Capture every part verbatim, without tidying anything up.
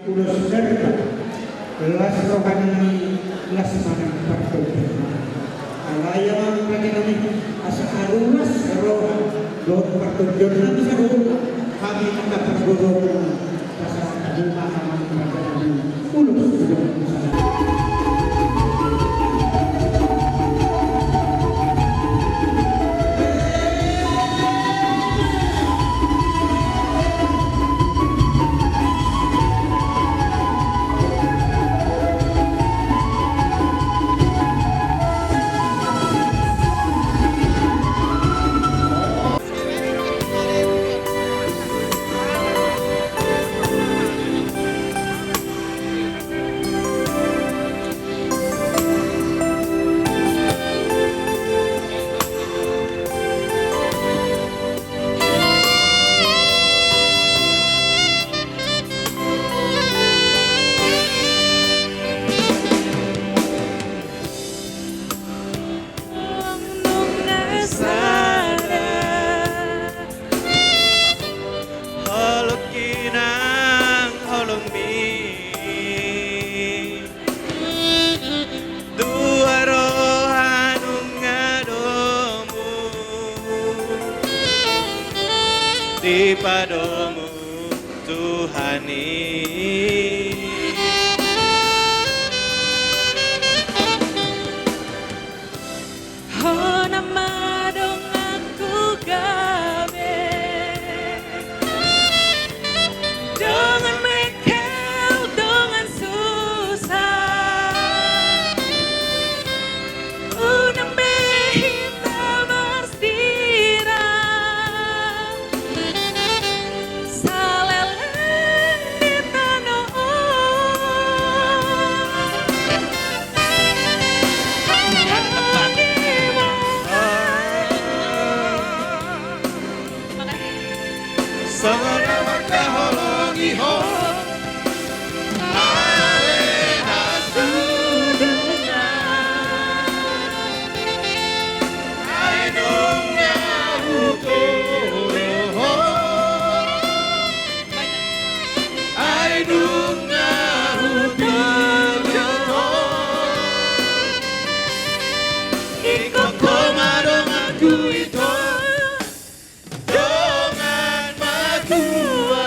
Ulos Herba, las roha nami, las ma nang partondionna. Alai amang raja nami, asa aruas roha dohot partondion nami saluhutna, hami angka parguru, pasahat hamu ma amang raja nami ulos. Nunga sada holongki nang holongmi, dua roha nunga domu dipadomu Tuhan i. Hona ma donganku gabe, dongan mengkel, dongan susah, unang be hita marsirang. Saleleng di tano on. Songon na mangkaholongi ho. Ale na so dongan, ai nunga hutolu ho, ai nunga hupillit ho. Ingkon ho ma donganku ito. Dongan matua.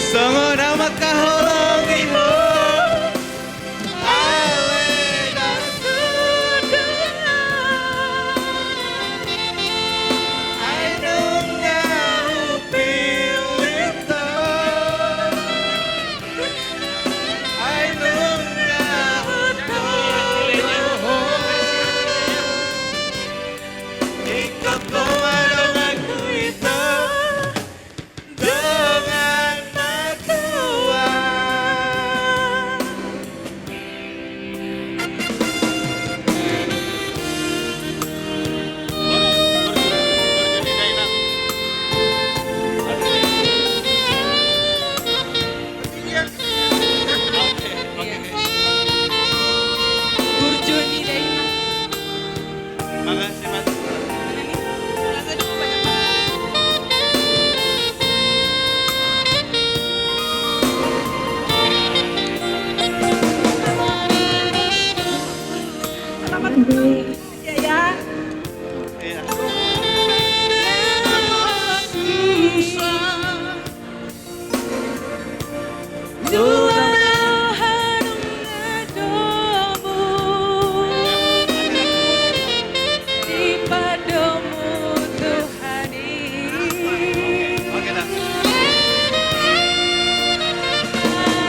Songon na mangkaholongi ho. Ale na so dongan, ai nunga hupillit ho, ai nunga hutolu ho. Ingkon ho ma donganku ito. Dongan matua. Burjo ni dainang. Makasih, Mas. Selamat, ya, ya. Iya. Dua roha nunga domu dipadomu Tuhan i.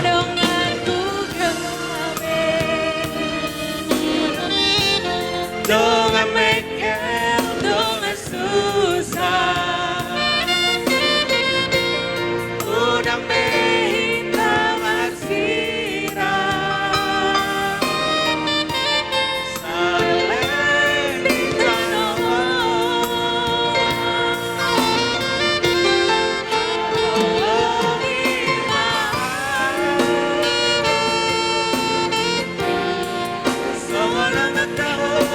Donganku gabe, dongan mengkel, dongan susah. Unang be hita marsirang. Saleleng di tano on. Songon na mangkaholongi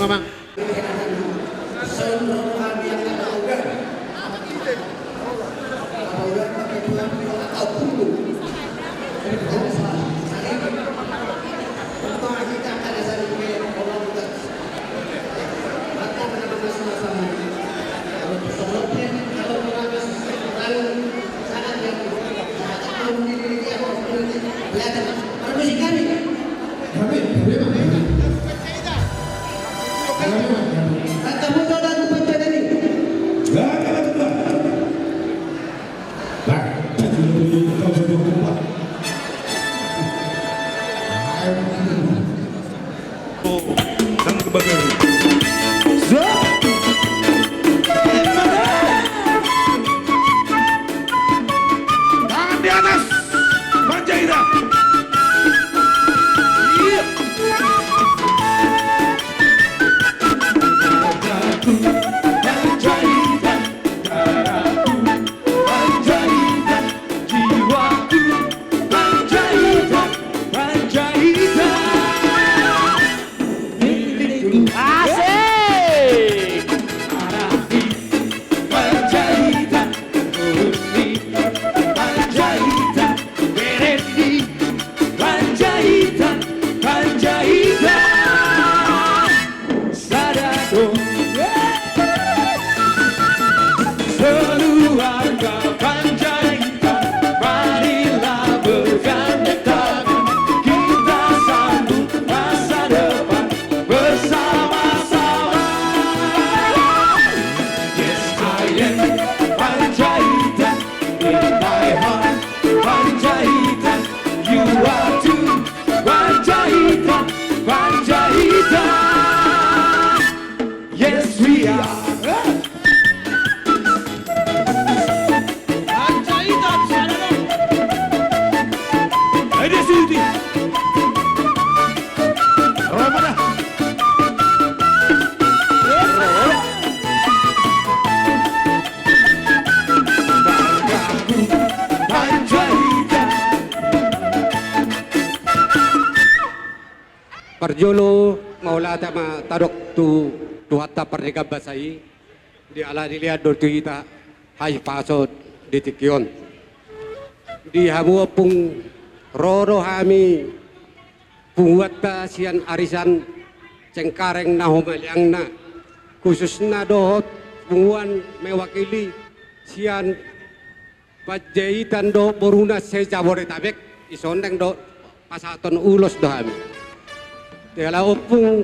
Amang. Tangan di atas, Panjaitan. Iya. Panjaitan, darahku, Panjaitan, jiwaku, Panjaitan, Panjaitan. Milikku. Asik. Darahku, Panjaitan, hurufku, Panjaitan, bereku, Panjaitan, Panjaitan. Sada do. Sekeluarga Panjaitan, marilah bergandeng tangan, kita sambut masa depan bersama-sama. Yes, I am Panjaitan, in my heart, Panjaitan, you are too. Panjaitan, Panjaitan. Yes, we are. Panjaitan, sana dong. Ayo, dia, Suti. Roma dah. Parjolo, mauliate ma tadok tu Tuhanta pardegan basa i, di ala dilehon do tu hita hahipason di tingki on. Di hamu ompung, ro do hami punguanta sian arisan Cengkareng na humaliangna, khususna dohot punguan mewakili sian Panjaitan dohot boruna se-Jabodetabek, dison do pasahathon ulos do hami. Jala ompung,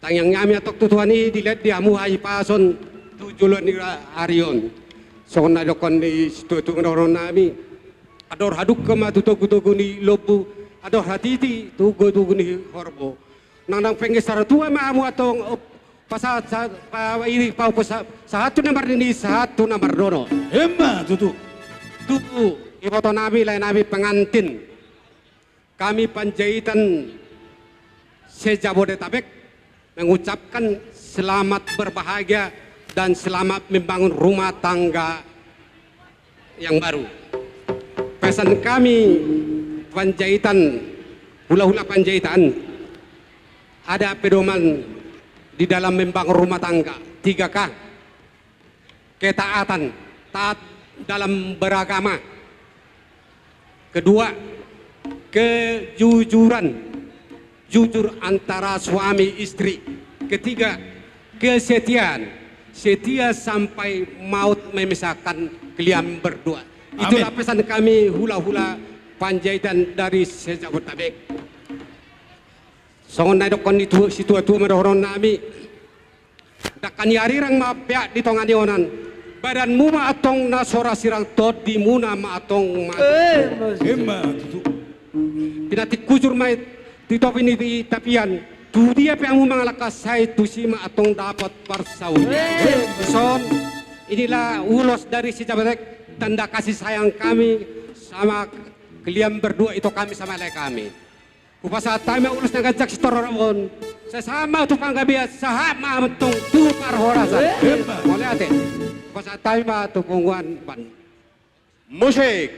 tangiang nami antong tu Tuhan i dilehon di hamu hahipason tu joloan ni ari on. Songon na didokkon ni situatua dohononnami, andor hadungka ma tu togutogu ni lombu, andor hatiti tu togutogu ni horbo. Nang, nang penggeng saratua ma hamu antong, pasahat, sa-, pa-, iri, pa-, pa-, sa-, sahat tu na marnini, sahat tu na marnono. Emma tutu. Tu ibotonami, laenami pengantin, kami Panjaitan se-Jabodetabek mengucapkan selamat berbahagia dan selamat membangun rumah tangga yang baru. Pesan kami Panjaitan, hulahula Panjaitan, ada pedoman di dalam membangun rumah tangga, tiga K. Ketaatan, taat dalam beragama. Kedua, kejujuran, jujur antara suami istri. Ketiga, kesetiaan, setia sampai maut memisahkan kalian berdua. Itulah pesan kami hulahula Panjaitan dari se-Jabodetabek. Songon na didokkon ni tu-, situatua ma dohononnami. Dangka ni arirang ma peak di tonga ni onan. Badanmuna ma antong na so ra sirang, tondimuna ma antong mate. Eh, emma tutu. Pinantik hujur ma i di topi ni tapian. Tu dia pe hamu mangalangka, sai tusi ma antong dapot parsaulian. Eh. Dison, inilah ulos dari se-Jabodetabek, tanda kasih sayang kami sama kalian berdua, ito kami sama lae kami. Hupasahat hami ma ulos na ganjang sitorop on. Sai sahat ma tu panggabean, sahat ma antong tu parhorasan. Eh. Mauliate. Hupasahat hami ma tu punguan band. Musik.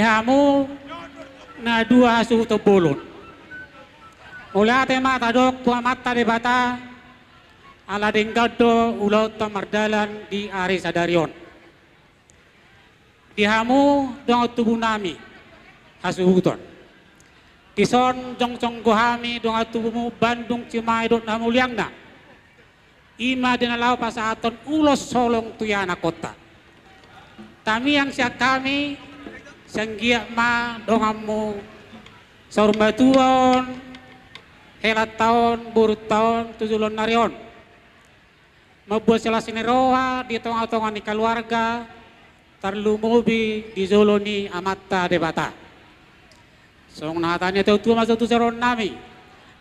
Di hamu na dua hasuhuton bolon, mauliate ma tadok tu Amanta Debata, ala denggan do ulaonta mardalan di ari sadari on. Di hamu dongan tubunami hasuhuton, dison jongjong do hami dongan tubumu Bandung Cimahi dohot na hamuliangna. I ma di na laho pasahathon ulos holong tu ianakhonta. Tangiang sian hami, sai anggiat ma donganmu saur matua on, helanta on, borunta on tu joloan ni ari on, mamboan silas ni roha di tongatonga ni keluarga, tarlumobi di jolo ni Amanta Debata. Songon hata ni natuatua ma jo tu joloannami: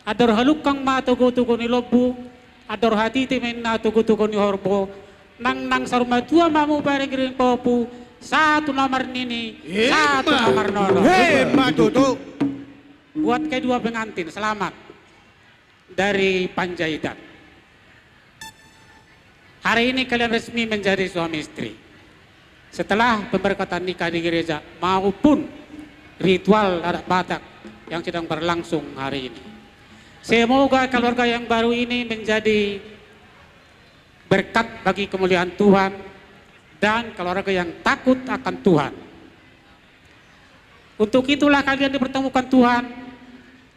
Andor halungkang ma togutogu ni lombu, andor hatiti ma inna togutogu ni horbo. Nangnang saur matua ma hamu paringiring pahompu, sahat tu na marnini, sahat tu na marnono. Emma tutu. Buat kedua pengantin, selamat dari Panjaitan. Hari ini kalian resmi menjadi suami istri setelah pemberkatan nikah di gereja maupun ritual adat Batak yang sedang berlangsung hari ini. Semoga keluarga yang baru ini menjadi berkat bagi kemuliaan Tuhan dan keluarga yang takut akan Tuhan. Untuk itulah kalian dipertemukan Tuhan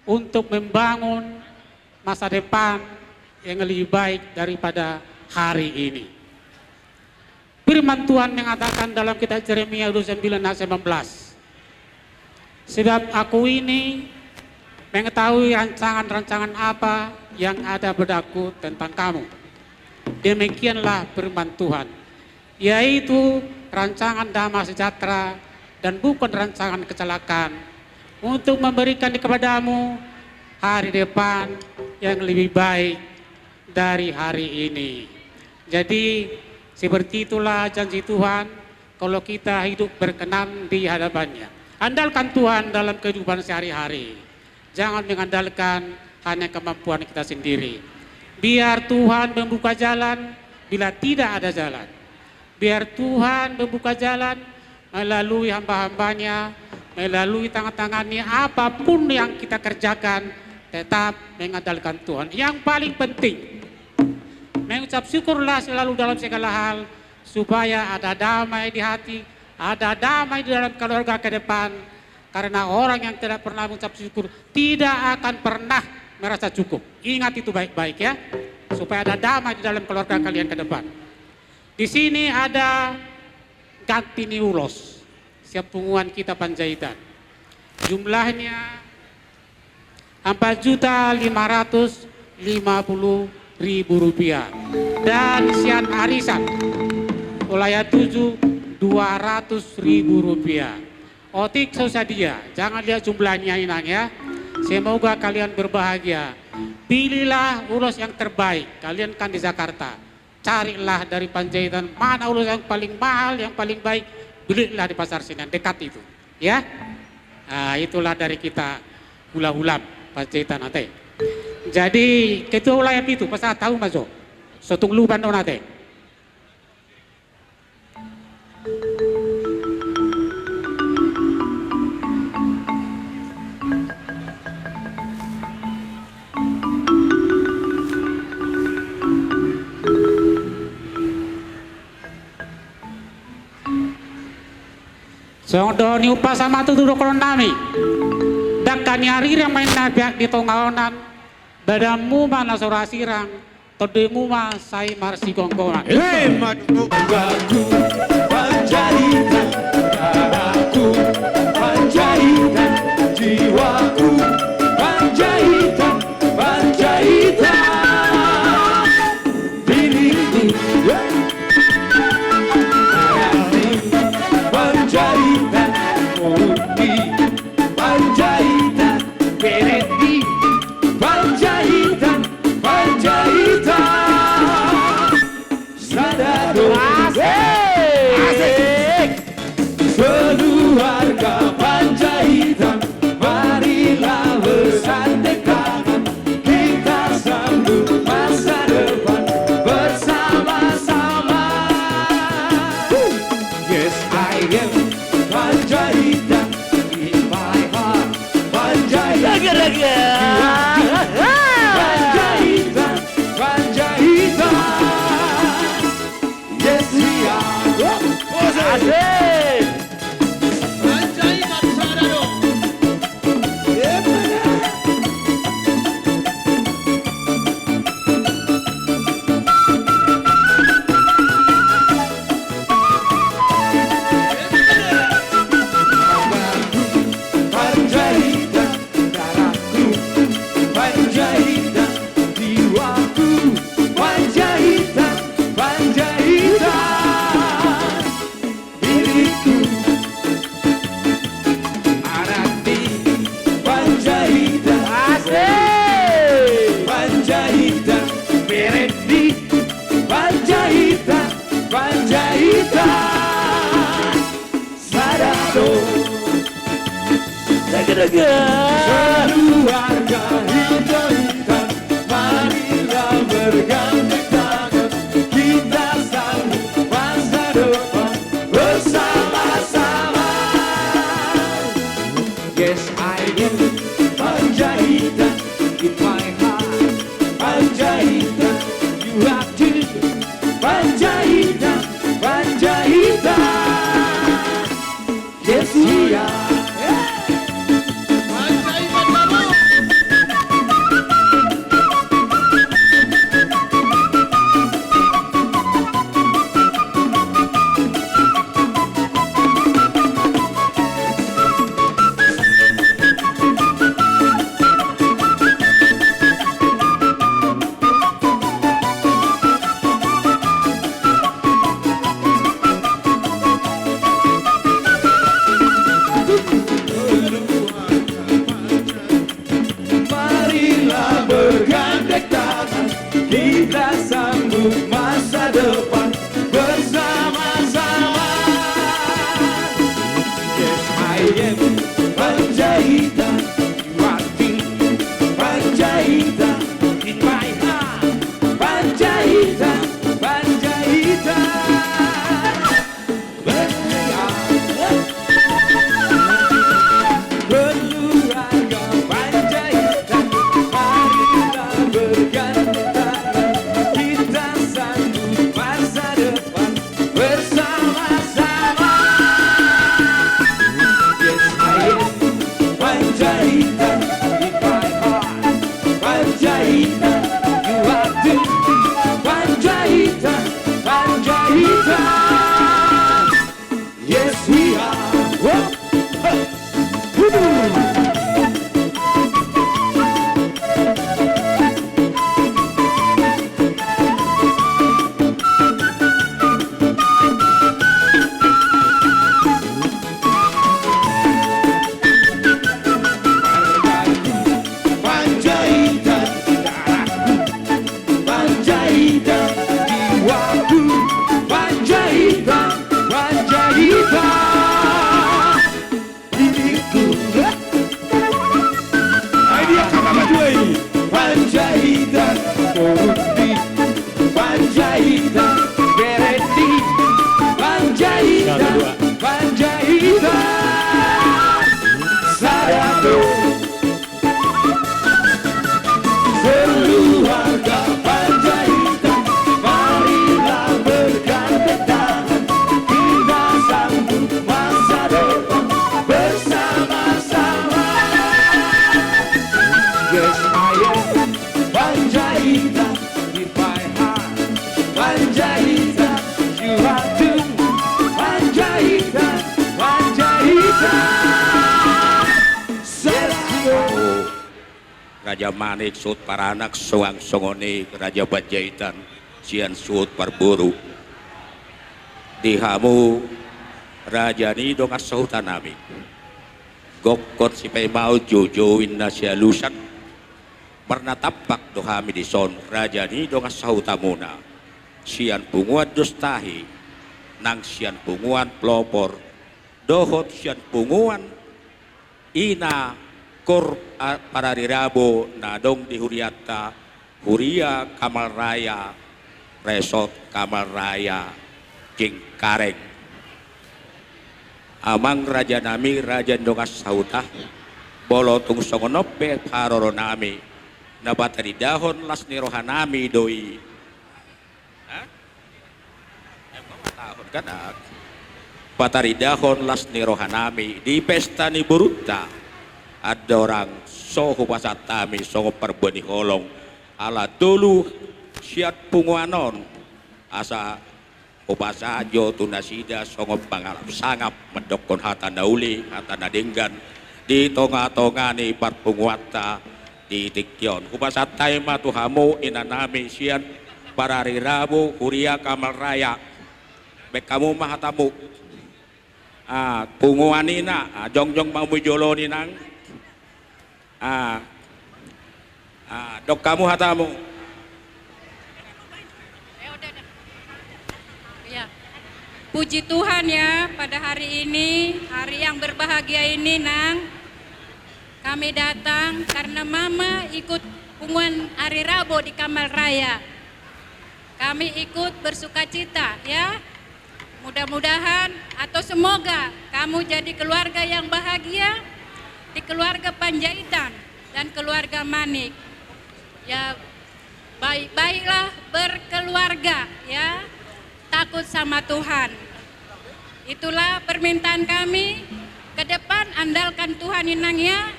untuk membangun masa depan yang lebih baik daripada hari ini. Firman Tuhan mengatakan dalam kitab Yeremia dua puluh sembilan ayat sembilan belas, "Sebab Aku ini mengetahui rancangan-rancangan apa yang ada pada-Ku tentang kamu." Demikianlah firman Tuhan, yaitu rancangan damai sejahtera dan bukan rancangan kecelakaan, untuk memberikan kepadamu hari depan yang lebih baik dari hari ini. Jadi, seperti itulah janji Tuhan, kalau kita hidup berkenan di hadapan-Nya. Andalkan Tuhan dalam kehidupan sehari-hari. Jangan mengandalkan hanya kemampuan kita sendiri. Biar Tuhan membuka jalan bila tidak ada jalan. Biar Tuhan membuka jalan melalui hamba-hamba-Nya, melalui tangan-tangan-Nya, apapun yang kita kerjakan, tetap mengandalkan Tuhan. Yang paling penting, mengucap syukurlah selalu dalam segala hal, supaya ada damai di hati, ada damai di dalam keluarga ke depan. Karena orang yang tidak pernah mengucap syukur tidak akan pernah merasa cukup. Ingat itu baik-baik, ya, supaya ada damai di dalam keluarga kalian ke depan. Di sini ada ganti ni ulos sian punguan kita Panjaitan. Jumlahnya empat juta lima ratus lima puluh ribu rupiah. Dan sian arisan wilayah tujuh, dua ratus ribu rupiah. Otik so sadia, jangan lihat jumlahnya, Inang, ya. Semoga kalian berbahagia. Pilihlah ulos yang terbaik. Kalian kan di Jakarta. Carilah dari Panjaitan mana ulos yang paling mahal, yang paling baik, belilah di Pasar Senen, dekat itu. Ya. Nah, itulah dari kita hula-hula Panjaitan ate. Jadi, ketua wilayah pitu, pasahat hamu ma jo. Sotung luban on ate. Songon dohot ni umpasa ma tutu dohononnami: Dangka ni arirang ma inna peak di tonga onan, badanmu ma na so ra sirang, tondimu ma sai marsigomgoman. Emma tutu. Jiwaku Panjaitan, darahku Panjaitan, jiwaku Panjaitan, Panjaitan. Diriku, ya. Panjaitan, Upi Panjaitan, Berendi Panjaitan, Panjaitan. Sadado. Asik. Asik. Panjaitan, Panjaitan. Yes, we are. Asik. Panjaitan, darahku, Panjaitan, jiwaku, Panjaitan, Panjaitan. Diriku, anakni, Panjaitan. Asik. Panjaitan, bereni, Panjaitan, Panjaitan. Sada do. Dege, dege. Sekeluarga Hito Intan, marilah bergandeng tangan, kita sambut masa depan bersama-sama. Yes, I am Panjaitan, in my heart, Panjaitan, you are too, Panjaitan, Panjaitan. Yes, we are. Marilah bergandeng tangan, kita sambut masa depan bersama-sama. Yes, I am Panjaitan, you are too, Panjaitan, in my heart, Panjaitan, Panjaitan. Keluarga Panjaitan, marilah bergandeng tangan, kita sambut masa depan bersama-sama. Yes, I am Panjaitan, in my heart, Panjaitan, you are too, Panjaitan, Panjaitan. Yes, we are. Whoa. Hey. Woo. Panjaitan, jiwaku, Panjaitan, Panjaitan. Diriku. Ai dia kata baju ai. Panjaitan, korupsi, Panjaitan, bereti, Panjaitan, Panjaitan. Sada do. Keluarga Panjaitan, marilah bergandeng tangan, kita sambut masa depan bersama-sama. Yes, I am Panjaitan, in my heart, Panjaitan, you are too, Panjaitan, Panjaitan. Yes, you. Raja Manik suhut paranak, suang songon i Raja Panjaitan sian suhut parboru. Di hamu raja ni dongan sahuta nami, gokhon sipaimaon, joujou inna sialusan. Marnatampak do hami dison raja ni dongan sahutamuna, sian punguan Dostahi nang sian punguan Pelopor dohot sian punguan Ina Kor a-, Pararirabo na adong di hurianta, huria Kamal Raya, Resort Kamal Raya Cengkareng. Amang raja nami, raja ni dongan sahuta, Molo tung songon on pe haroro nami, na pataridahon las ni roha nami do i. Hah? Emang tahun kan, ah? Pataridahon las ni roha nami di pesta ni borunta. Andorang so hupasahat hami songon parbue ni holong, ala tolu sian punguan on, asa hupasahat jo tu nasida songon pangalap sangap mandokkon hata na uli, hata na denggan di tonga-tonga ni parpunguanta di tingki on. Hupasahat hami ma tu hamu ina nami sian Pararirabu Huria Kamal Raya. Baen hamu ma hatamu. Ah, punguan ina, ah, jongjong ma hamu di jolo ni inang. Ah, ah, dok hamu hatamu. Ya. Puji Tuhan ya, pada hari ini, hari yang berbahagia ini, Nang, kami datang karena Mama ikut punguan Ari Rabo di Kamal Raya. Kami ikut bersukacita ya. Mudah-mudahan atau semoga kamu jadi keluarga yang bahagia, di keluarga Panjaitan dan keluarga Manik. Ya, baik-baiklah berkeluarga ya, takut sama Tuhan. Itulah permintaan kami. Ke depan andalkan Tuhan, Inang ya.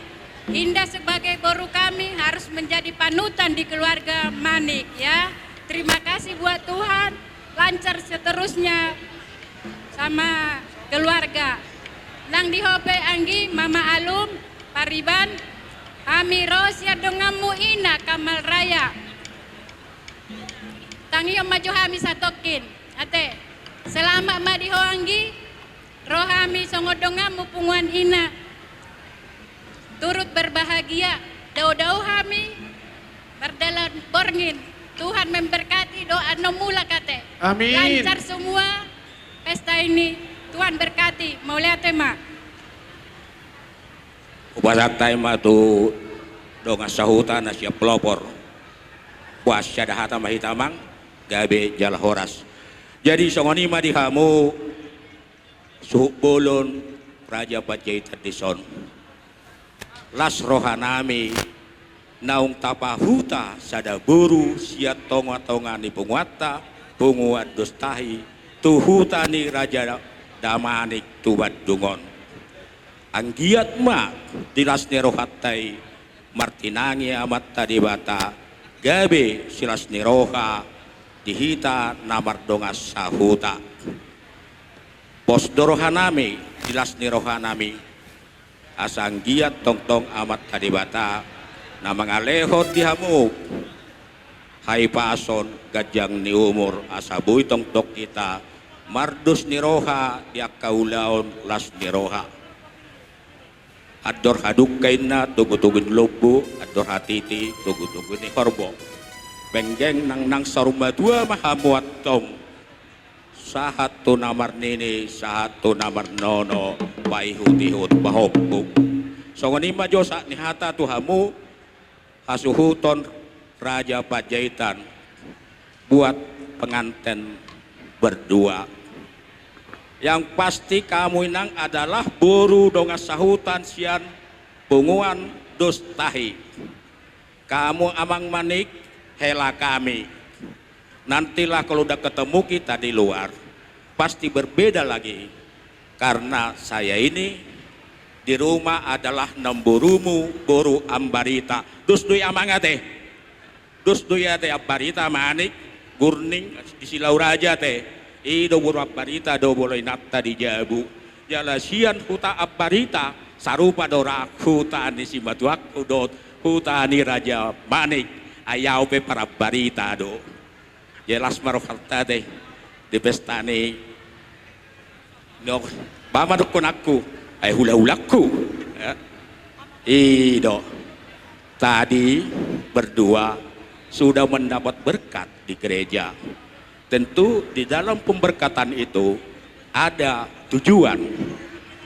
Indah sebagai boru kami harus menjadi panutan di keluarga Manik ya. Terima kasih buat Tuhan. Lancar seterusnya sama keluarga. Nang di ho pe anggi, Mama Alum, Pariban, hami ro sian donganmu ina Kamal Raya. Tangihon ma jo hami satongkin. Ate, selamat ma di ho anggi. Ro hami songon donganmu punguan ina. Turut berbahagia, dao-dao hami mardalan borngin. Tuhan memberkati, doa annon mulak ate. Amin. Lancar semua pesta ini. Tuhan berkati. Mauliate ma. Hupasahat hami ma tu dongan sahuta na sian pelopor. Boasa, sada hata ma hita, Amang, gabe jala horas. Jadi songon i ma di hamu suhut bolon Raja Panjaitan dison. Las roha nami naung tapahuta sada boru sian tonga-tonga ni punguanta, punguan Dostahi, tu huta ni Raja Damanik tu Bandung on. Anggiat ma di las ni rohanta i martinangi Amanta Debata, gabe silas ni roha di hita na mardongan sahuta. Pos do roha nami di las ni roha nami, asa anggiat tongtong Amanta Debata na mangalehon di hamu hahipason, ganjang ni umur, asa boi tongtong hita mardos ni roha di angka ulaon las ni roha. Andor hadungka inna togu-togu ni lombu, andor hatiti togu-togu ni horbo. Penggeng nang, nang saur matua ma hamu antong. Sahat tu na marnini, sahat tu na marnono, paihut-ihut pahompu. Songon i ma jo sahat ni hata tu hamu, hasuhuton Raja Panjaitan buat penganten berdua. Yang pasti kamu, Inang, adalah boru dongan sahuta sian punguan Dostahi. Kamu, Amang Manik, hela kami. Nantilah kalau udah ketemu kita di luar, pasti berbeda lagi. Karena saya ini di rumah adalah namborumu, boru Ambarita. Dos do i, Amang, ate? Dos do i ate, Ambarita, Manik, Gurning, di Silau Raja ate. I do boru Ambarita do molo inanta di jabu. Jala sian huta Ambarita, sarupa do ra huta ni simatuangku dohot huta ni Raja Manik. Ai ahu pe par-Ambarita do. Jelas ma rohanta ate di pesta ni, no, ba ma dohononku, ai hula-hulangku. Ya. I do. Tadi berdua sudah mendapat berkat di gereja. Tentu di dalam pemberkatan itu ada tujuan,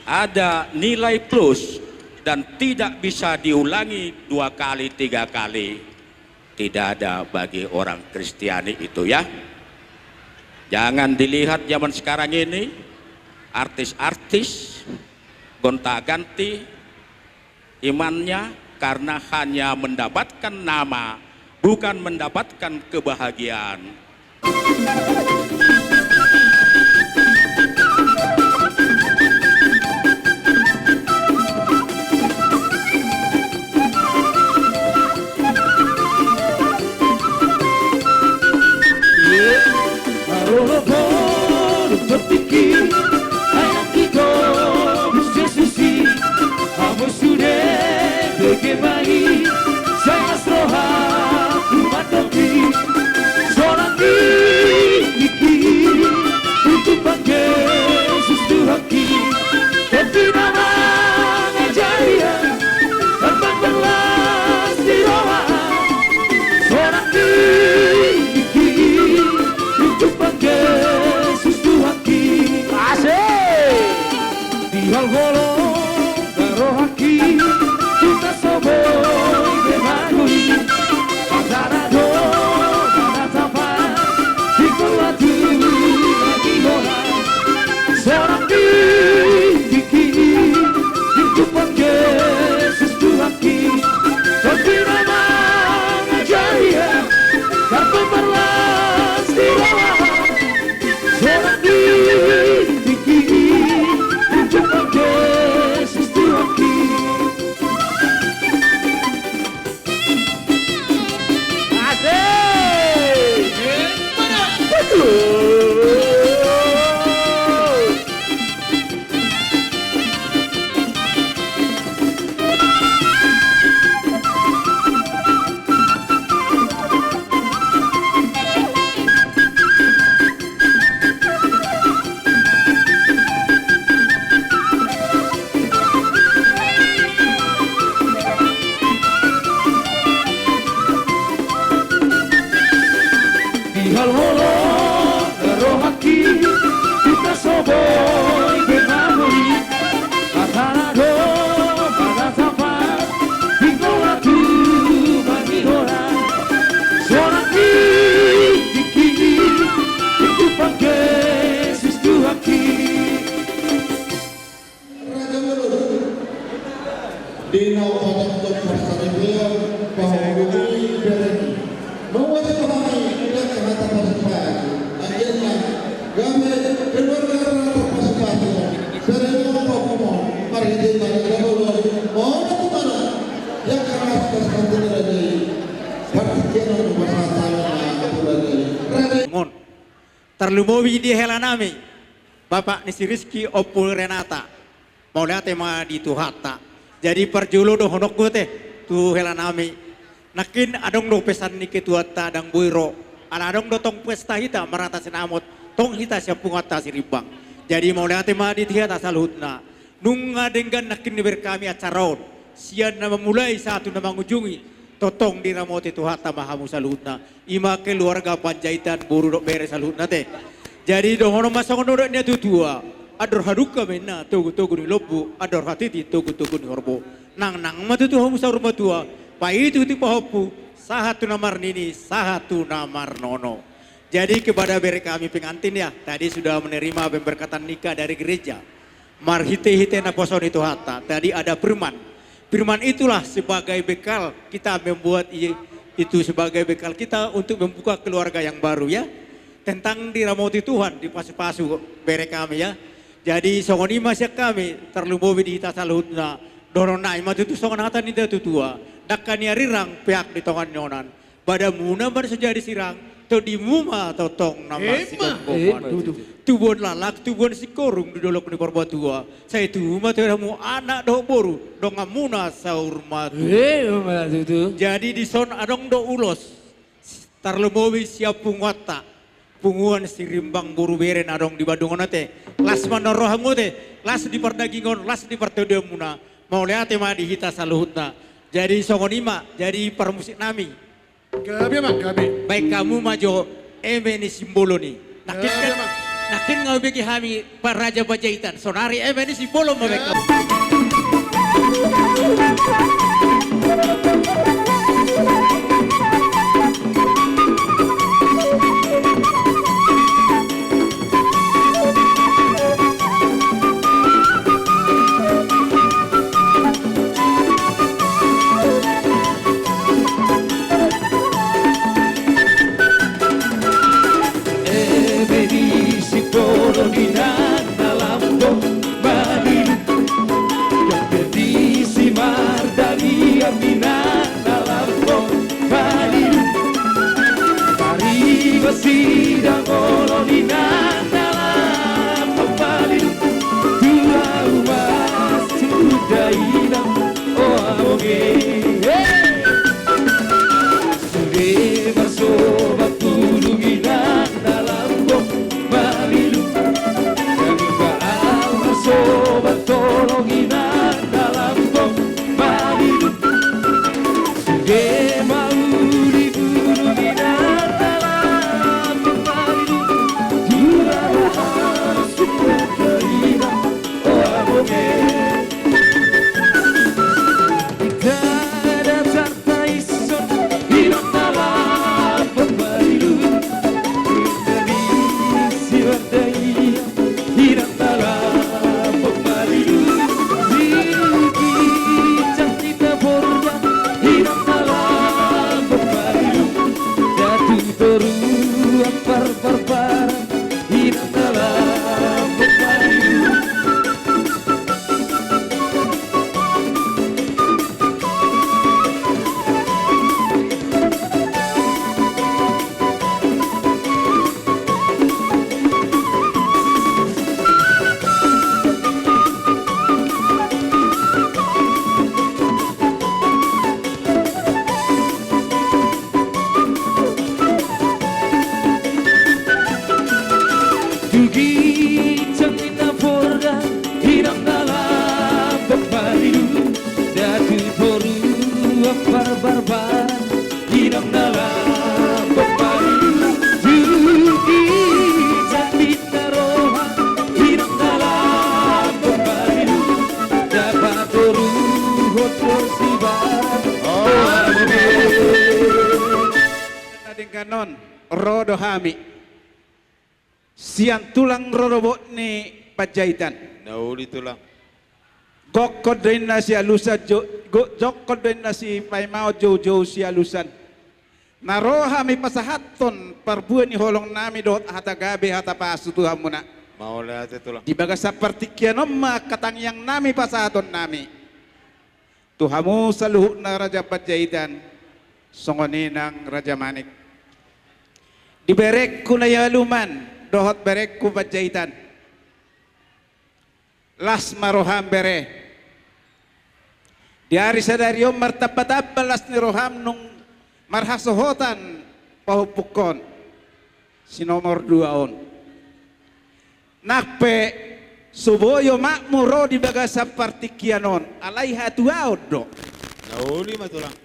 ada nilai plus, dan tidak bisa diulangi dua kali, tiga kali. Tidak ada bagi orang Kristiani itu, ya. Jangan dilihat zaman sekarang ini, artis-artis, gonta-ganti, Imannya karena hanya mendapatkan nama, bukan mendapatkan kebahagiaan. Ia, marolo boru berpikir, ayam tiga bisa susi, kamu sudah bagaimana, saya seroha, kumat doki, seorang gigi, itu pakai susu haki, tapi nama ngajaya, tanpa belas di roha, seorang gigi, itu pakai susu haki. Asik. Di hal holong, rohaki, kita soboi, bemagui, pasarado, pada tapa, di kuatu, lagi hola, seorang di, di kiri, di tupang Yesus Tuhanki, tapi nama ngajaya, kartu berlas di roha, seorang di, di kiri, di tupang Yesus Tuhanki. Asik. Betul. Di hal holong rohaki, kita soboi bemagui, pasarado, pada tapa, di kuatu, bagi hola, seorang di, di kiri, di tupang Yesus Tuhanki. Raja Muluk. Di na patok-tok parsaripeon, pahompu ni bereng. Mauas rohani, di angka hata parsipatu. Akhirna, gabe keluarga na tarpasupasu. Bereng on pahompu, marhite i ma Raja Muluk. Mauas tu mana? Di angka hata parsipatu ni raja i. Partingkian on pasahat tu raja i. Raja i. Ngon. Tarlumobi di hela nami, bapak ni si Rizky, Ompu Renata. Mauliate ma di Tuhanta. Jadi parjolo dohononku te tu hela nami. Nangkin adong do pesan ni ketuanta, ndang boi ro. Ala adong do tong pesta hita marhata sinamot, tong hita sian punguanta Sirimbang. Jadi mauliate ma di hita saluhutna. Nunga denggan nangkin ni bereng hami acara on, sian na mamulai sahat tu na mangujungi, tongtong diramoti Tuhanta ma hamu saluhutna. I ma keluarga Panjaitan, boru dohot bere saluhutna te. Jadi dohonon ma songon didok ni natuatua, andor hadungka ma inna togutogu ni lombu, andor hatiti togutogu ni horbo. Nangnang ma tutu hamu saur matua, paihutihut pahompu, sahat tu na marnini, sahat tu na marnono. Jadi kepada bere kami pengantin ya, tadi sudah menerima pemberkatan nikah dari gereja. Marhitehite naposo ni Tuhanta. Tadi ada firman. Firman itulah sebagai bekal kita membuat i-, itu sebagai bekal kita untuk membuka keluarga yang baru, ya. Tentang diramoti Tuhan, dipasupasu bere kami, ya. Jadi songon i ma sian hami, tarlumobi di hita saluhutna. Dohonon nami ma tutu songon hata ni natuatua. Dangka ni arirang, peak di tonga ni onan. Badanmuna ma na so jadi sirang, tondimuna ma tongtong na marsigomgoman. Emma. Tubuan laklak, tubuan singkoru di dolok ni Purbatua. Sai tubu ma tu hamu anak dohot boru, donganmuna saur matua. Emma tutu. Jadi dison adong do ulos. Tarlumobi sian punguanta, punguan Sirimbang boru bere na adong di Bandung on ate. Las ma na ro hamu ate, las di pardagingon, las di partondionmuna. Mauliate ma di hita saluhutna. Jadi songon i ma, jadi parmusik nami. Gabe ma, gabe. Baen hamu ma jo eme ni simbolon i. Nangkin, gabe ma. Nangkin nga hubege hami parraja Panjaitan. Sonari eme ni simbolon ma baen hamu. Obat tolong inang dalam pok maridu. Ge mauli guru inang dalam pok maridu. Jura harus sudah terima. Oh, amoge. Dada tar Taison, inang dalam pok maridu. Inang di siwandai, inang dalam pok maridu. Di ginjang di na borda, inang dalam pok maridu. Datu toru ampar barbaran, inang dalam pok maridu. Dugi cang inang borda, inang dalam pok maridu, datu toru ampar barbaran, inang dalam pok maridu. Dugi cang inang roha, inang dalam pok maridu, dapot toru hot sibaran. Oh, amin. Na denggan on, ro do hami. Sian tulang rorobot ni Panjaitan. Na uli tulang. Gokkon do inna sialusan jo-, go-, gokkon do inna sipaimaon, joujou sialusan. Na ro hami pasahathon parbue ni holong nami dohot hata gabe hata pasu tu hamuna. Mauliate tulang. Di bagasan partingkian on ma angka tangiang nami pasahaton nami. Tu hamu saluhutna Raja Panjaitan, songon i nang Raja Manik. Di berengku na i Aluman, dohot berengku Panjaitan. Las ma roham bere. Di ari sadari on martamba-tamba las ni roham nunga marhasohotan pahompungkon. Si nomor dua on. Nang pe so boi omakmu ro di bagasan partingkian on, alai hatuaon do. Na uli ma tulang.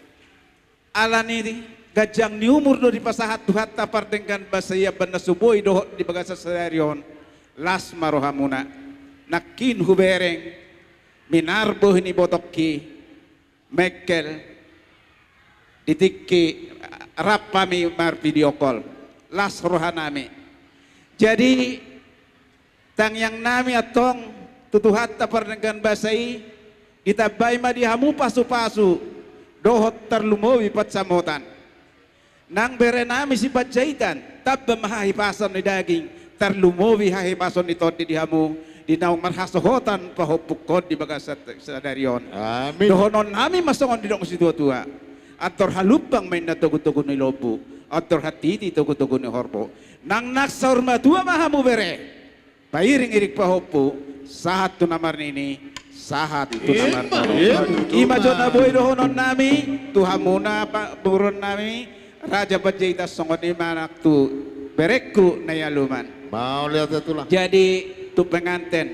Alani ganjang ni umur do dipasahat Tuhanta pardenggan basa i, amban na so boi dohot di bagasan sadari on, las ma rohamuna. Nangkin hubereng, minar bohi ni botongki, mengkel, di tingki rap hami marvideo call. Las rohanami. Jadi, tangiang nami antong tu Tuhanta pardenggan basa i, ditambai ma di hamu pasu-pasu, dohot tarlumobi pansamotan. Nang bere nami si Panjaitan, tamba ma hahipason ni daging, tarlumobi hahipason ni tondi di hamu, di naung marhasohotan pahompungkon di bagasan sadari on. Amin. Dohonon nami ma songon didok situa-tua. Andor halumpang ma inna togu-togu ni lombu, andor hatiti togu-togu ni horbo. Nang na saur matua ma hamu bere. Pairing-iring pahompu, sahat tu na marnini, sahat tu na marnono. Ima, ima. Ima jo na boi dohonon nami tu hamuna, pamoruon nami, Raja Panjaitan, songon i ma nang tu berengku na i Aluman. Mauliate tulang. Jadi, tu penganten,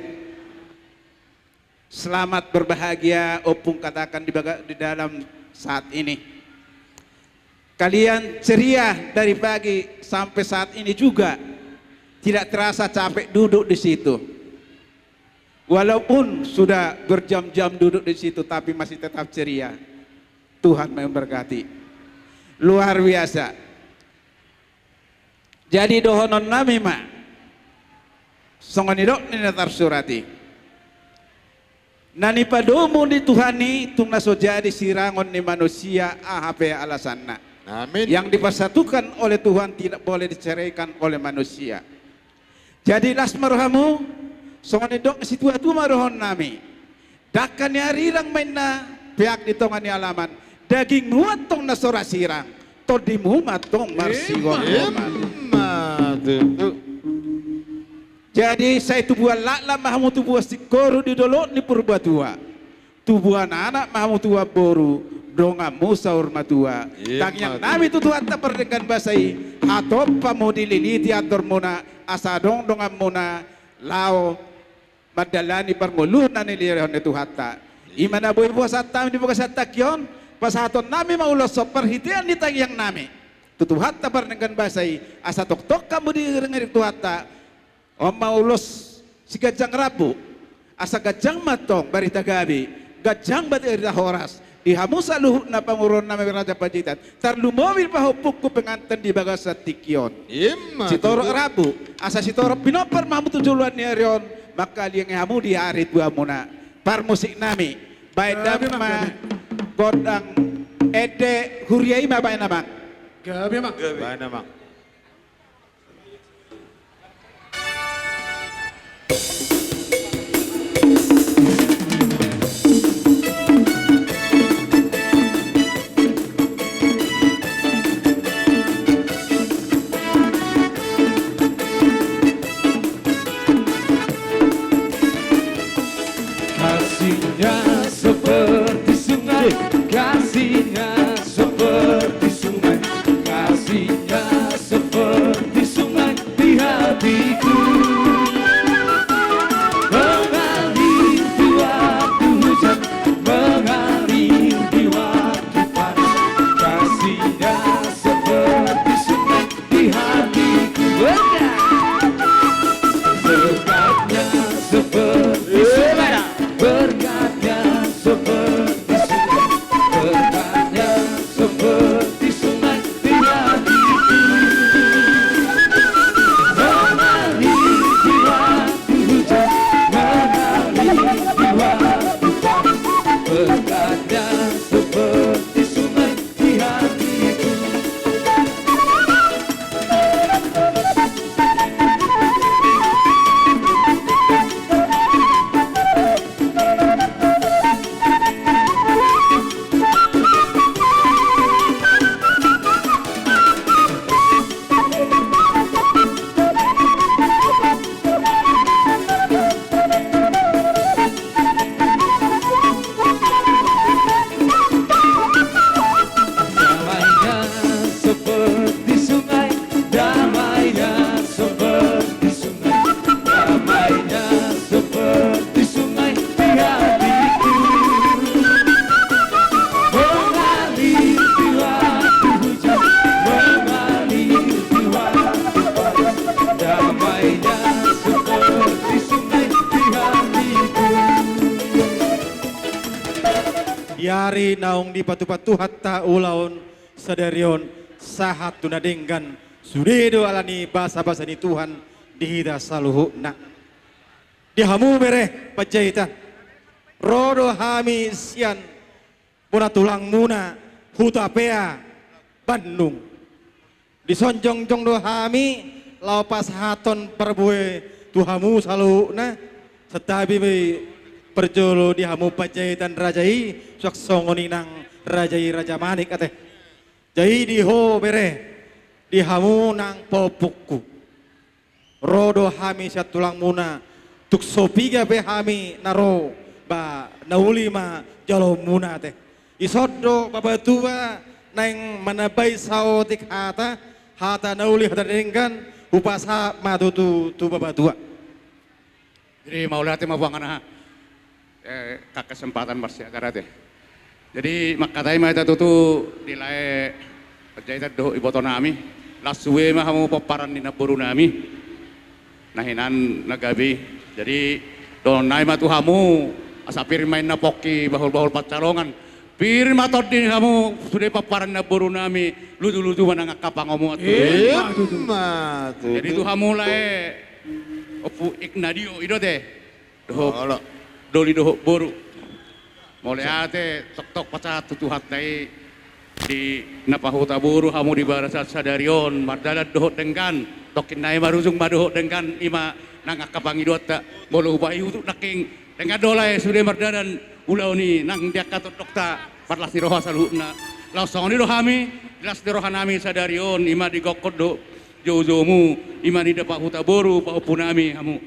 selamat berbahagia, Ompung katakan di baga-, di dalam saat ini. Kalian ceria dari pagi sampai saat ini juga. Tidak terasa capek duduk di situ. Walaupun sudah berjam-jam duduk di situ, tapi masih tetap ceria. Tuhan memberkati. Luar biasa. Jadi dohonon nami ma, songon nidok ni na tarsurat i. Na nipadomu ni Tuhan i tung na so jadi sirangon ni manusia aha pe alasanna. Amin. Yang dipersatukan oleh Tuhan tidak boleh diceraikan oleh manusia. Jadi las ma rohamu, songon nidok situa-tua ma dohonon nami. Dangka ni arirang ma inna peak di tonga ni alaman. Dagingmu antong na so ra sirang, tondimu ma antong marsigomgoman. Ima tutu. Jadi sai tubuan laklak ma hamu tubuan singkoru di dolok ni Purbatua. Tubuan anak ma hamu tubuan boru, donganmu saur matua. Ima tutu. Tangiang nami tu Tuhanta pardenggan basa i, hatop hamu dililiti andormuna, asa adong donganmuna, laho mandalani parngoluon na nilehon ni Tuhanta. I ma na boi hupasahat hami di bagasan tangki on, pasahaton nami ma ulos on parhitean ni tangiang nami tu Tuhanta pardenggan basa i, asa tongtong hamu diiringiring Tuhanta. On ma ulos siganjang rambu, asa ganjang ma antong barita gabe, ganjang barita horas, di hamu saluhutna pamoruon nami Raja Panjaitan, tarlumobi pahompungku penganten di bagasan tingki on. I ma tutu. Sitorop rambu, asa sitorop pinompar ma hamu tu joloan ni ari on, mangkalingai hamu di ari tuamuna. Parmusik nami, baen damang ma gondang ende huria i ma, baen damang. Gabe, Amang. Gabe. Baen damang. Kasihnya seperti sungai, kasihnya seperti sungai, kasihnya seperti sungai di hatiku. Mengalir di waktu hujan, mengalir di waktu panas, kasihnya seperti sungai di hatiku. Berkatnya seperti sungai, berkatnya seperti sungai, berkatnya seperti sungai di hatiku. Mengalir di waktu hujan, mengalir di waktu panas, berkatnya seperti sungai di hatiku. Damainya seperti sungai, damainya seperti sungai, damainya seperti sungai di hatiku. Mengalir di waktu hujan, mengalir di waktu panas, damainya seperti sungai di hatiku. Di ari naung dipatupa Tuhanta ulaon sadari on, sahat tu na denggan, sude do ala ni basabasa ni Tuhan di hita saluhutna. Di hamu bere Panjaitan, ro do hami sian bona tulangmuna Hutapea, Bandung. Dison jongjong do hami laho pasahathon parbue tu hamu saluhutna, santabi parjolo di hamu Panjaitan raja i, suang songon i nang raja i, Raja Manik ate. Jadi di ho bere, di hamu nang pahompungku, ro do hami sian tulangmuna, tung so piga pe hami na ro, ba na uli ma jaloonmuna ate. Dison do Pabatua naeng manambai saotik hata, hata na uli, hata na denggan, hupasahat ma tutu tu Pabatua. Jadi mauliate ma, Puang, na, eh, angka kesempatan marsiajar ate. Jadi mangkatai ma hita tutu di lae Panjaitan dohot ibotonami, las ue ma hamu pomparan ni namborunami na hinan na gabe. Jadi dohononnami ma tu hamu, asa pir ma inna pongki, bahulbahul pansalongan, pir ma tondi ni hamu sude pomparan ni namborunami, lujuluju ma nang angka pangomoan. Ima tutu. Jadi tu hamu lae Ompu Ignadio i do ate, dohot doli dohot boru, mauliate tongtong pasahat tu Tuhanta i, di na pahuta boru hamu di bagasan sadari on, mardalan dohot denggan, tongkin nai marujung ma dohot denggan, ima nang angka pangidoanta. Molo hupaihut nangkin, denggan do lae sude mardalan ulaon i nang di angka tondongta, marlas ni roha saluhutna. Laos songon i do hami, di las ni rohanami sadari on, ima di gokhon dohot joujoumu, ima ni na pahuta boru, pahompunami hamu.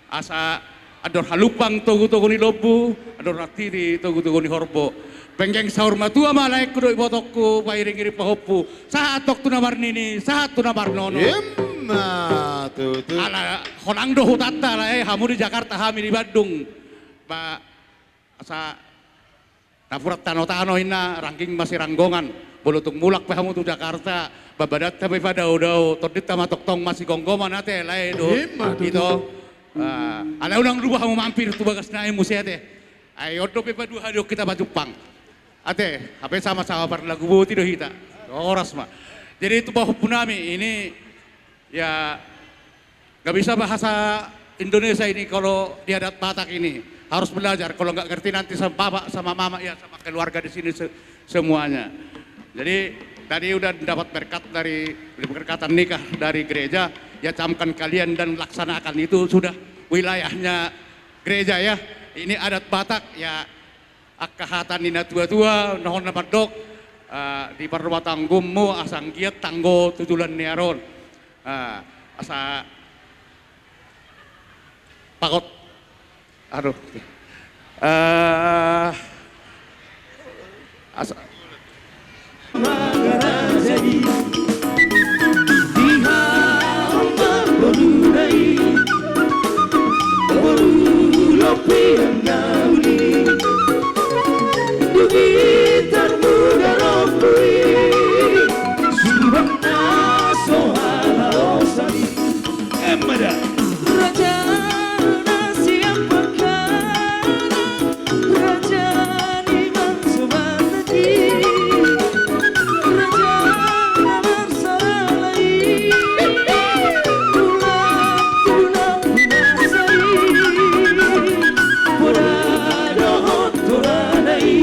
Asa andor halumpang togutogu ni lombu, andor rantiti togutogu ni horbo. Penggeng saur matua ma laengku dohot ibotongku, pairingiring pahompu, sahat antong tu na marnini, sahat tu na marnono. Ima Ima tutu. Ala holan do hutanta, ala e hamu di Jakarta, hami di Bandung. Ba, asa napuran tano-tano inna, rangging masiranggongan. Molo tung mulak pe hamu tu Jakarta, babadanta pe padao-dao, tondinta ma tongtong masigomgoman ate, lae do. Ima tutu. Ito. Ah, ala unang lupa hamu mampir tu bagas nai muse ate. Ai on dope paduahalion hita pajumpang. Ate, hape sama-sama parlagu boti do hita. Horas ma. Jadi itu pahompu nami ini, ya, nggak bisa bahasa Indonesia ini kalau di adat Batak ini. Harus belajar. Kalau nggak ngerti nanti sama bapak, sama mama, ya, sama keluarga di sini se-, semuanya. Jadi tadi udah dapat berkat dari, berkatan nikah dari gereja, ya, camkan kalian dan laksanakan, itu sudah wilayahnya gereja, ya. Ini adat Batak, ya. Angka hata ni na tua-tua, na hona mandok, eh, di parrumatanggaonmu asa anggiat tanggo tu joloan ni ari on. Eh, asa pagot. Aduh. Eh, asa Emma da. Raja na sian Pangkara, raja ni bangso Batak i, raja na marsalala i, tulang, tulang binasa i, poda dohot tolona i.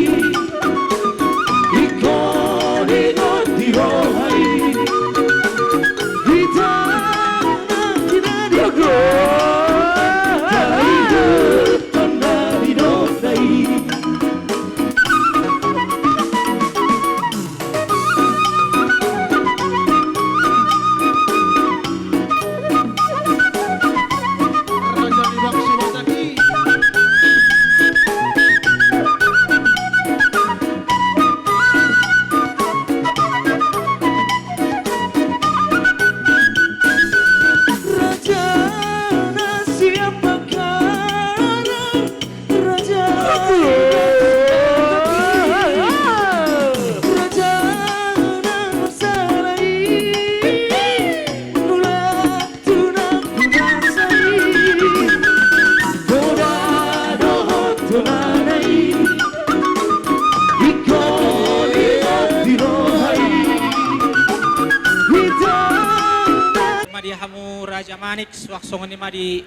Ma di hamu Raja Manik, suang songon i ma di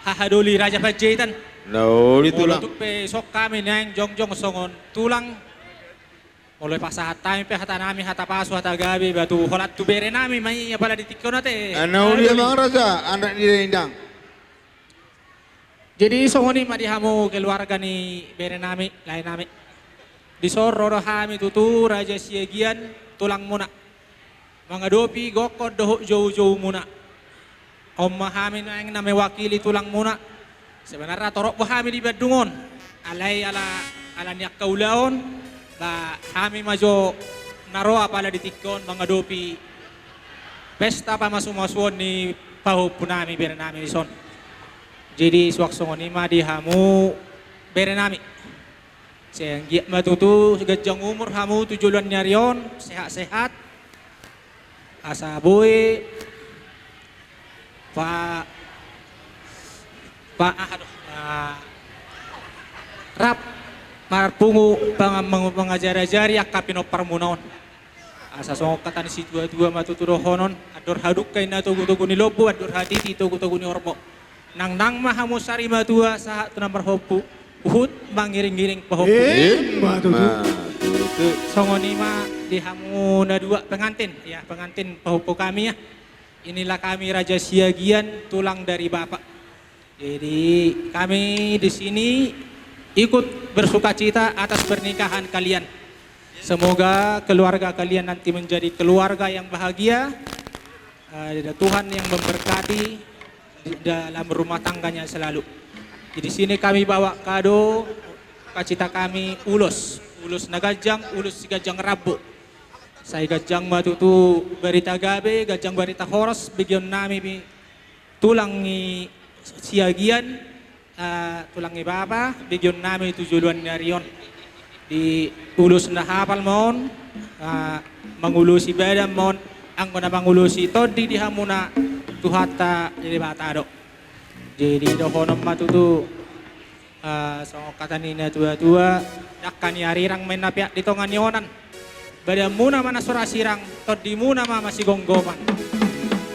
hahadoli Raja Panjaitan. Na uli tulang. Molo tung pe songon hami naeng jongjong songon tulang. Molo pasahat hami pe hata nami, hata pasu, hata gabe, ba tu holan tu bere nami ma i apala di tingki on ate. Na uli amang raja, anak ni dengdang. Jadi songon i ma di hamu keluarga ni bere nami, lae nami. Dison ro do hami tutu Raja Siagian tulang muna. Mangadopi gokhon dohot jou-joumuna. On ma hami naeng na mewakili tulang muna. Sebenarna torop do hami di Bandung on. Alai ala, ala ni angka ulaon, ba hami ma jo na ro apala di tingki on mangadopi pesta pamasu-masuon ni pahompu nami, bere nami dison. Jadi suang songon i ma di hamu bere nami. Sai anggiat ma tutu ganjang umur hamu tu joloan ni ari on, sehat-sehat. Asa boi pa, pa, aha do, ah, rap marpungu pang-, mang-, mangajari-ajari angka pinomparmuna on. Asa songon hata ni situa-tua ma tutu dohonon, andor hadungka inna togu-togu ni lombu, andor hatiti togu-togu ni horbo. Nangnang ma hamu sari matua sahat tu na marhompu, huhut mangiring-iring pahompu. Emma tutu. Songon i ma di hamu na dua pengantin, ya, pengantin pahompu kami, ya. Inilah kami Raja Siagian, tulang dari Bapak. Jadi kami di sini ikut bersukacita atas pernikahan kalian. Semoga keluarga kalian nanti menjadi keluarga yang bahagia, eh, dan Tuhan yang memberkati di dalam rumah tangganya selalu. Jadi sini kami bawa kado sukacita kami ulos, ulos na ganjang, ulos si ganjang rambu. Sai ganjang ma tutu barita gabe, ganjang barita horas, begeonnami, tulang ni Siagian, eh, tulang ni bapa, begeonnami tu joloan ni ari on. Di ulos na hapal ma on, eh, mangulosi badan ma on, anggo na mangulosi tondi di hamuna Tuhanta Debata do. Jadi dohonon ma tutu, eh, songon hata ni na tua-tua, dangka ni arirang ma inna peak di tonga ni onan. Badanmuna ma na so ra sirang, tondimuna ma masigomgoman.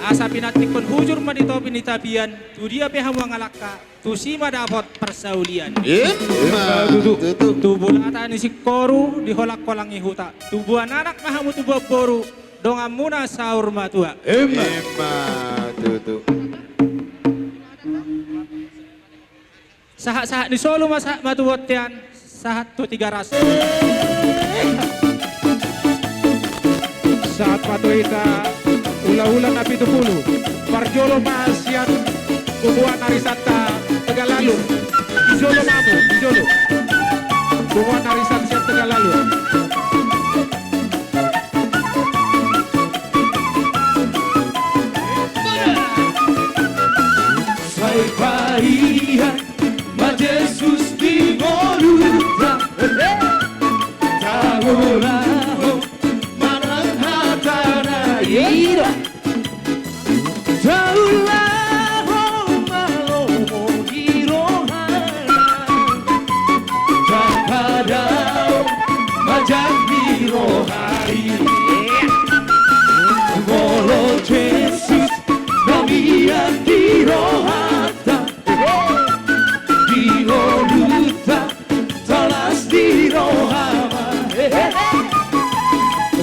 Asa pinantikhon hujur ma di topi ni tapian, tu dia pe hamu mangalangka, tusi ma dapot parsaulian. Ima tutu. Tu bulata ni singkoru, di holang-holang ni huta. Tubuan anak ma hamu tubuan boru, donganmuna saur matua. Ima tutu. Sahat-sahat ni solu ma sahat ma tu bontean, sahat tu Tigaras. Sahat ma tu hita ula-ula na pitu pulu. Parjolo ma sian punguan arisanta Tegalalung. Di jolo ma hamu, di jolo. Punguan arisan sian Tegalalung. Sai paria ma Jesus di ngolunta, taulahon manang hatana i do. Taulahon ma lomo di rohana, tapadaon ma jambi roha i. Molo Jesus na mian di rohanta, di ngolunta, tolhas di roha ma.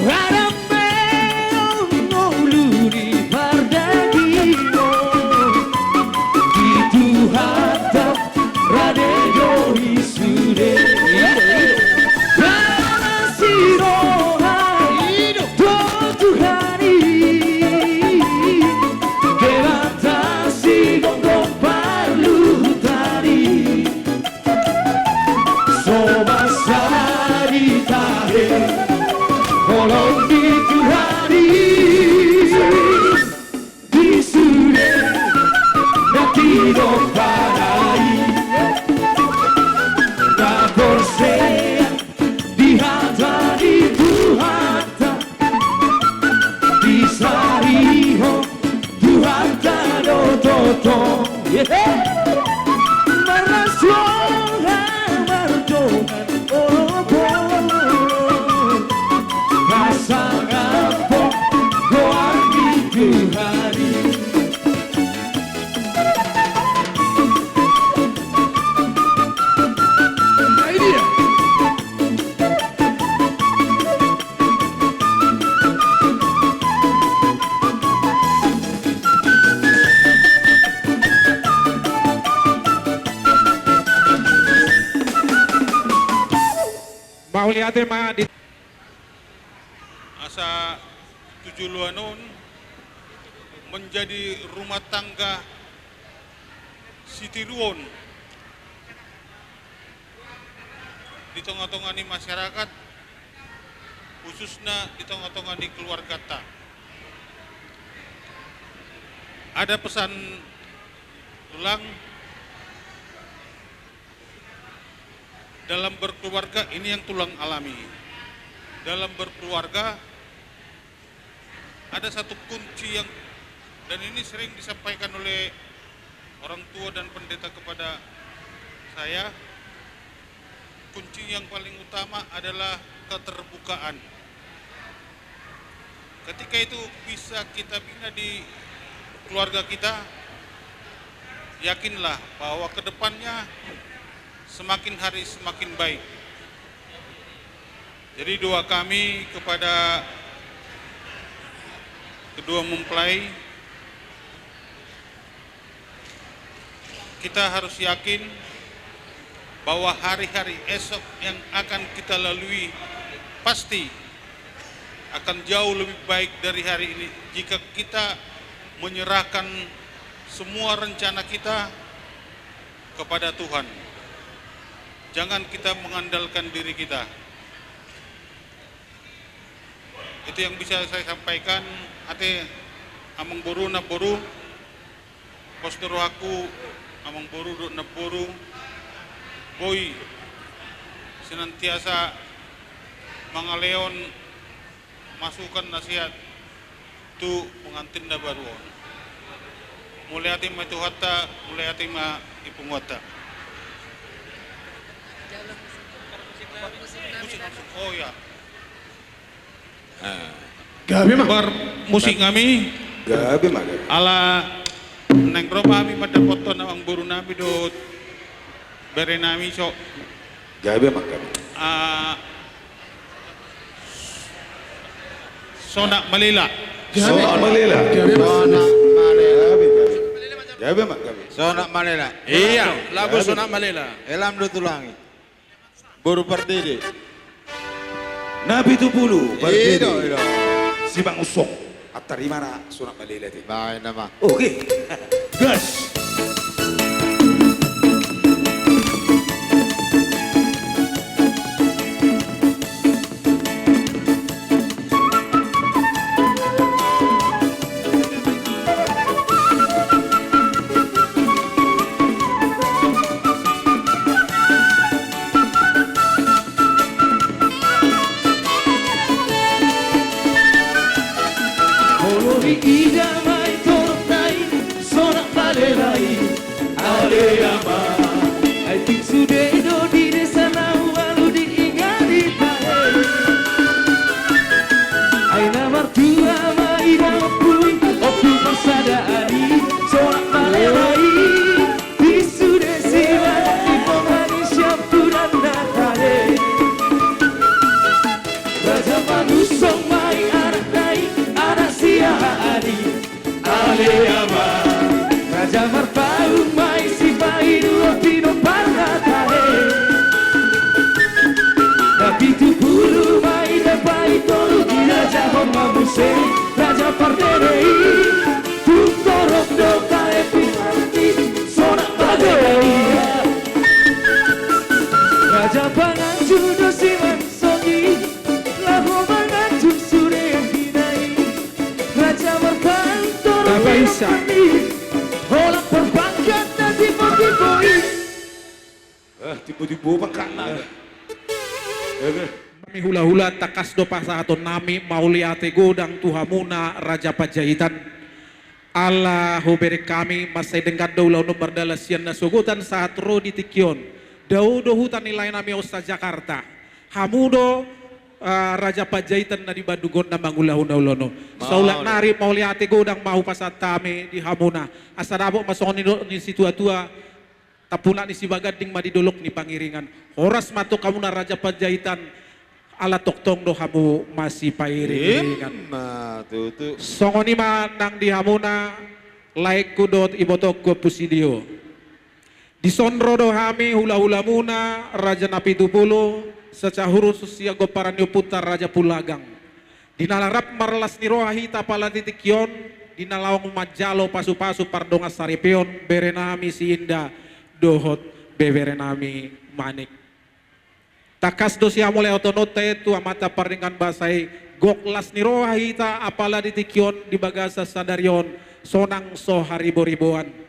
Rade ma ngolu ni pardagingon, di Tuhanta rade do i sude. Tolhas ni roha i do Tuhan i, Debata sigomgom parluhutan i. So basa ditahe holong ni Tuhan i, di sude na tidompanan i, na porsea di hata ni Tuhanta. Disarihon Tuhanta do tongtong. Marlas roha mardongan olo-olo, pasangaphon goar ni Tuhan i. Mauliate ma di. Asa tu joloan on menjadi rumah tangga sitiruon di tonga-tonga ni masyarakat, khususna di tonga-tonga ni keluargata. Ada pesan tulang, dalam berkeluarga, ini yang tulang alami. Dalam berkeluarga, ada satu kunci yang, dan ini sering disampaikan oleh orang tua dan pendeta kepada saya, kunci yang paling utama adalah keterbukaan. Ketika itu bisa kita bina di keluarga kita, yakinlah bahwa ke depannya semakin hari semakin baik. Jadi doa kami kepada kedua mempelai, kita harus yakin bahwa hari-hari esok yang akan kita lalui pasti akan jauh lebih baik dari hari ini jika kita menyerahkan semua rencana kita kepada Tuhan. Jangan kita mengandalkan diri kita. Itu yang bisa saya sampaikan, ate, amangboru, namboru, pos ni rohangku, amangboru dohot namboru, boi senantiasa mangalehon masukan nasihat tu pengantin na baru on. Mauliate ma Tuhanta, mauliate ma di punguanta. Musik langsung. Oh ya. Ah. Gabe ma. Bar musik nami. Gabe ma, gabe. Ala naeng ro ma hami mandapothon amangboru nami dohot bere nami so. Gabe ma, gabe. Ah, Sonak Malela. Sonak Malela. Gabe ma. Gabe, gabe. Gabe ma, gabe. Sonak Malela. Iya, lagu Sonak Malela. Helam do tulang i. Boru Pardede. Napitupulu, Pardede. Ido, ido. Simangunsong. Antar i ma na Sonak Malela te. Baen nama. Oke. Gas. Molo diida ma i torop na i, Sonak Malela i, ale ama. Ai tung sude do di desa na ualu diingot hita he. Ai na martua ma i da ompu i, ompu parsadaan i, Sonak Malela i. Di sude simangan i, pongan i siampudan na tale. Raja manusong ma i anakna i, anak siahaan i. Ale ama. Raja marpaung ma i, sipaidua pinomparna tale. Napitupulu ma i, na paitolu dirajahon ma muse Raja Pardede i. Tung torop do tahe tu hati, Sonak Malela i. Raja panganju do simangunsong i, laho manganjung sude hita i. Raja marpaung torop i, holan parpangkat na timbo-timbo i. Eh, timbo-timbo pangkatna. Hami hulahula tangkas do pasahaton nami mauliate godang tu hamuna Raja Panjaitan. Ala hubereng hami mansai denggan do ulaon on mardalan sian nasogotan sahat ro di tingki on. Dao do huta ni lae nami on sa Jakarta. Hamu do, eh, Raja Panjaitan na di Bandung on na mangulahon ulaon on. Saulak nari mauliate godang ma hupasahat hami di hamuna. Asa dapot ma songon nidok ni situa-tua. Tampunak ni Sibaganding ma di dolok ni Pangiringan. Horas ma tong hamuna Raja Panjaitan, ala tongtong do hamu masipairing-iringan. Ima tutu. Songon i ma nang di hamuna laengku dohot ibotongku Ompu Sidio. Dison ro do hami hulahulamuna Raja Napitupulu, secara khusus sian pomparan ni ompunta Raja Pulagang. Di na rap marlas ni roha hita apala di tingki on, di na laho manjalo pasupasu pardongansaripeon, bere nami si Indah dohot bebere nami Manik. Tangkas do sihamuliateonta i tu Amanta Pardenggan Basa i, gok las ni roha hita apala di tingki on di bagasan sadari on, sonang so hariboriboan.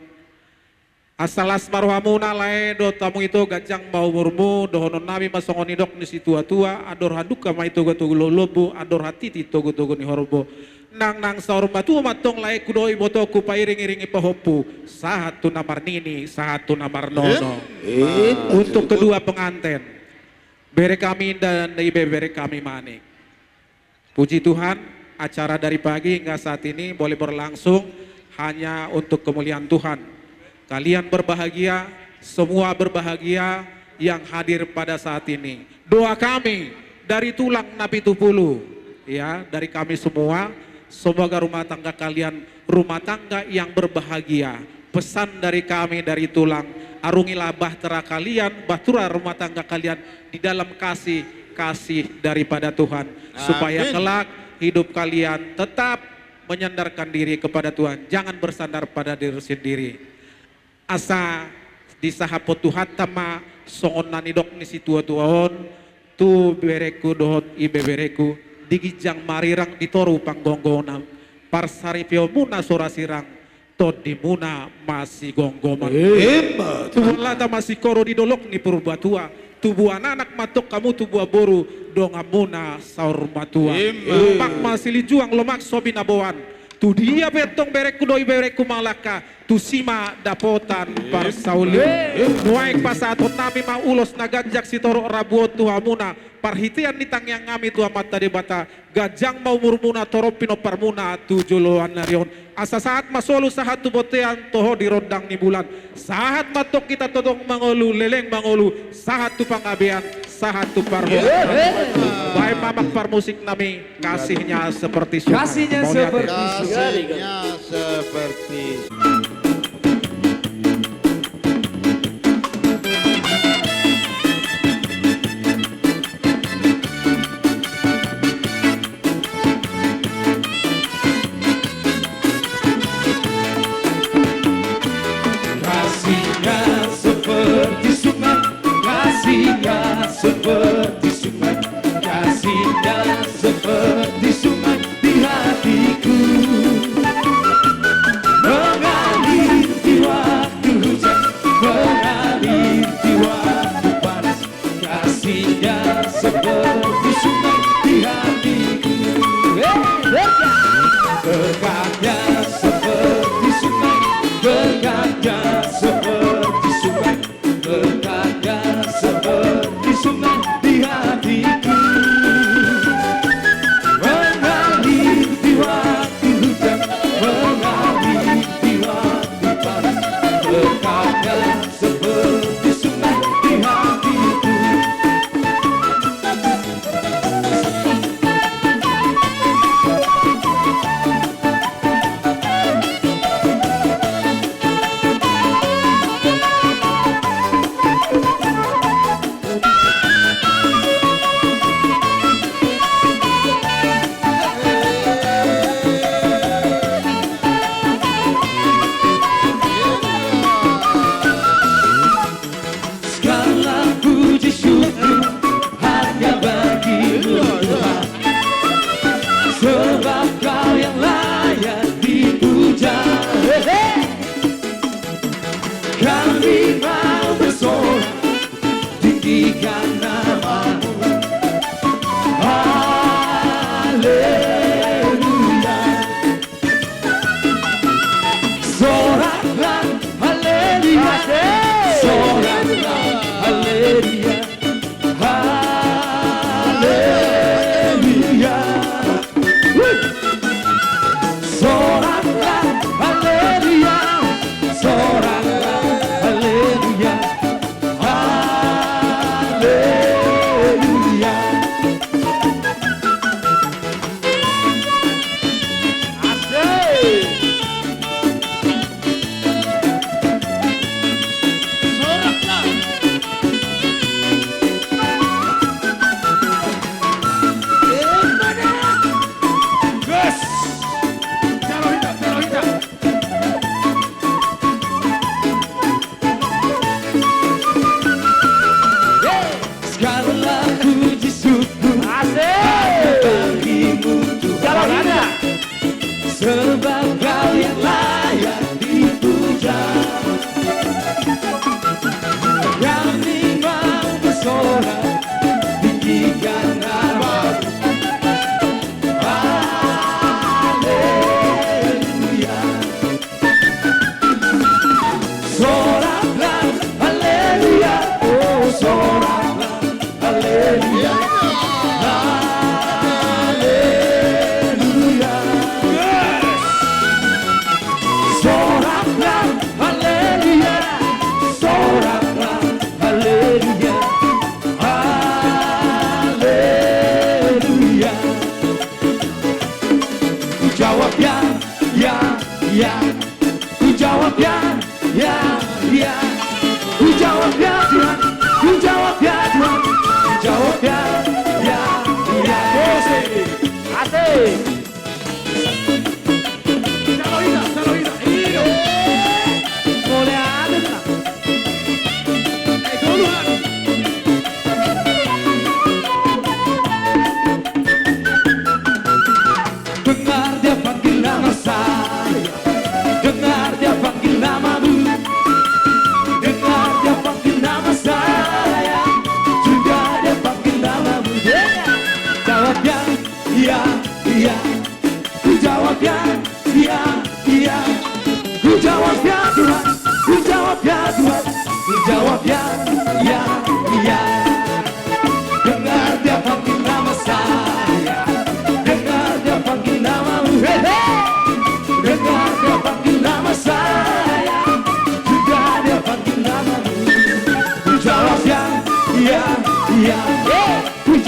Asa las ma rohamuna lae dohot hamu ito, ganjang ma umurmu, dohonon nami ma songon nidok ni situa-tua, andor handungka ma i togu-togu lombu, andor hatiti togu-togu ni horbo. Nang, nang saur matua ma tong laengku dohot ibotongku pairing-iring i pahompu, sahat tu na marnini, sahat tu na marnono. Untuk kedua pengantin, bere kami Indah dan ibebere kami Manik. Puji Tuhan, acara dari pagi hingga saat ini boleh berlangsung hanya untuk kemuliaan Tuhan. Kalian berbahagia, semua berbahagia yang hadir pada saat ini. Doa kami dari tulang Napitupulu, ya, dari kami semua, semoga rumah tangga kalian rumah tangga yang berbahagia. Pesan dari kami dari tulang, arungilah bahtera kalian, bahtera rumah tangga kalian di dalam kasih, kasih daripada Tuhan. Supaya kelak hidup kalian tetap menyandarkan diri kepada Tuhan, jangan bersandar pada diri sendiri. Asa disahaphon Tuhanta ma songon na nidok ni situa-tua on, tu berengku dohot ibeberengku, di ginjang marirang di toru panggonggona, parsaripeonmuna so ra sirang, tondimuna masigomgoman. Emma tutu. Tubuan lata masingkoru di dolok ni Purbatua, tubuan anak ma antong hamu, tubuan boru donganmuna saur matua. Emma. Lomak ma silinjuang, lomak so binaboan. Tu dia pe antong berengku dohot iberengku mangalangka, tusi ma dapotan parsaulian. Emma. Nuaeng pasahatonnami ma ulos na ganjang sitorop rambu on tu hamuna, parhitean ni tangiangnami tu Amanta Debata, ganjang ma umurmuna, torop pinomparmuna tu joloan ni ari on. Asa sahat ma solu, sahat tu bontean, toho di rondang ni bulan. Sahat ma antong hita tongtong mangolu, leleng mangolu, sahat tu panggabean, sahat tu parhorasan. Emma. Baen ma amang parmusiknami, Kasihnya Seperti Sungai. Kasihnya Seperti Sungai. Kasihnya Seperti Kasihnya seperti sungai, kasihnya seperti sungai, kasihnya seperti sungai di hatiku. Mengalir di waktu hujan, mengalir di waktu panas, kasihnya seperti sungai di hatiku. Dekatnya seperti sungai, dekatnya seperti sungai, dekatnya seperti sungai di hatiku. Mengalir di waktu hujan, mengalir di waktu panas, dekatnya seperti sungai di hatiku. Segala puji syukur hanya bagi-Mu, Tuhan, sebab Kau yang layak dipuja. Kami mau bersorak, tinggikan nama-Mu. Haleluya. Soraklah, haleluya. Asik. Soraklah, haleluya. Haleluya. Wuh. Soraklah, haleluya. Soraklah, haleluya. Haleluya.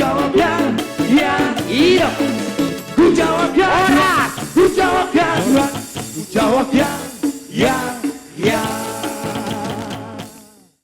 Ia, ia, ia.